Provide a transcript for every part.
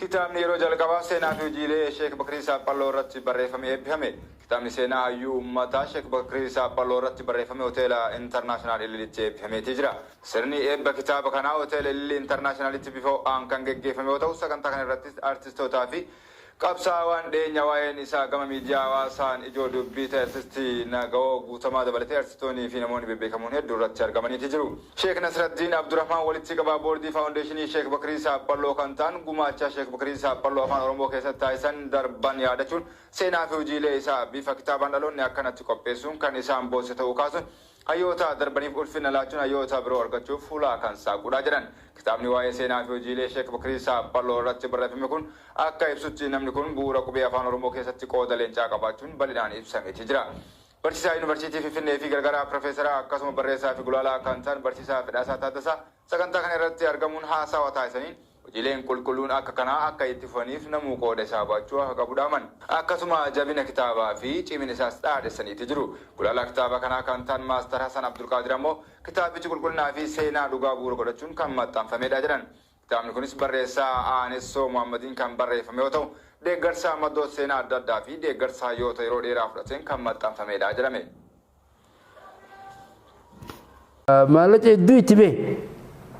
Kitaabni yeroo jalqabaaf seenaa fi hojiilee Sheek Bakrii Saaphalloo irratti barreeffame eebbifame. Kitaabni seenaa hayyuu uummataa Sheek Bakrii Saaphalloo irratti barreeffame Hoteela Intarnaashinaal Ililitti eebbifameetii jira. Sirni eebba kitaaba kanaa Hoteela Ililii Intarnaashinaalitti bifa ho'aan kan geggeeffame yoo ta'u, sagantaa kana irrattis artistootaa fi Qabsaawaan dhiyeenya waa'een isaa gama miidiyaa hawaasaan ijoo dubbii ta'e Artisti Nagawoo Guutamaa dabalatee artistoonii fi namoonni bebbeekamoon heddu irratti argamaniiti jiru. Sheek Nasraddiin Abdurahmaan walitti qabaa boordii Faawundeeshinii Sheek Bakrii Saaphalloo kan ta'an gumaacha Sheek Bakrii Saaphalloo Afaan Oromoo keessatti taasisan darban yaadachuun seenaa fi hojiilee isaa bifa kitaabaan dhaloonni akkanatti qopheessuun kan isaan boonse ta'uu kaasuun Hayyoota darbaniif ulfinna laachuun hayyoota biroo argachuuf hulaa kan saaqudha jedhan. Kitaabni waa'ee seenaa fi hojiilee Sheek Bakrii Saaphalloo irratti barreeffame kun akka ibsutti namni kun bu'uura qubee Afaan Oromoo keessatti qooda leencaa qabaachuun bal'inaan ibsameeti jira. Barsiisaa Yuunivarsiitii Finfinnee fi gargaaraa Pirofeesaraa akkasuma barreessaa fi gulaalaa kan ta'an Barsiisaa Fedhaasaa Taaddasaa sagantaa kana irratti argamuun haasawa taasisaniin Hojiileen qulqulluun akka kanaa akka itti fufaniif namuu qooda isaa ba'achuu akka qabu dhaaman. Akkasuma jabina kitaabaa fi cimina isaas dhaadhessaniiti jiru. Gulaalaa kitaaba kanaa kan ta'an Maastar Hasan Abdulqaadir ammoo kitaabichi qulqullinaa fi seenaa dhugaa bu'uura godhachuun kan maxxanfameedha jedhan. Kitaabni kunis barreessaa Aanessoo Mohaammadiin kan barreeffame yoo ta'u, deeggarsa maddoota seenaa adda addaa fi deeggarsa hayyoota yeroo dheeraa fudhateen kan maxxanfameedha jedhame. Maallaqa hedduu itti bahe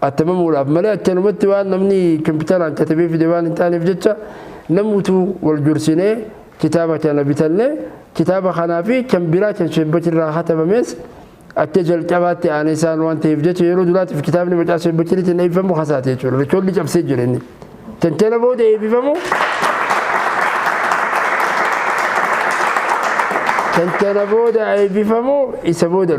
attamamuudhaaf malee akkanumatti waan namni kompiitaraan katabee fide waan hin taaneef jecha namuutu wal gorsinee kitaaba kana bitanne. Kitaaba kanaa fi kan biraa kan Sheek Bakirraa katabames akka jalqabaatti aanee isaan waan ta'eef jecha yeroo duraatiif kitaabni maqaa Sheek Bakiriitiin eebbifamu kasaate jechuudha. Rikoolli cabsee jira inni. Kan kana booda eebbifamu kan kana booda eebbifamu isa booda.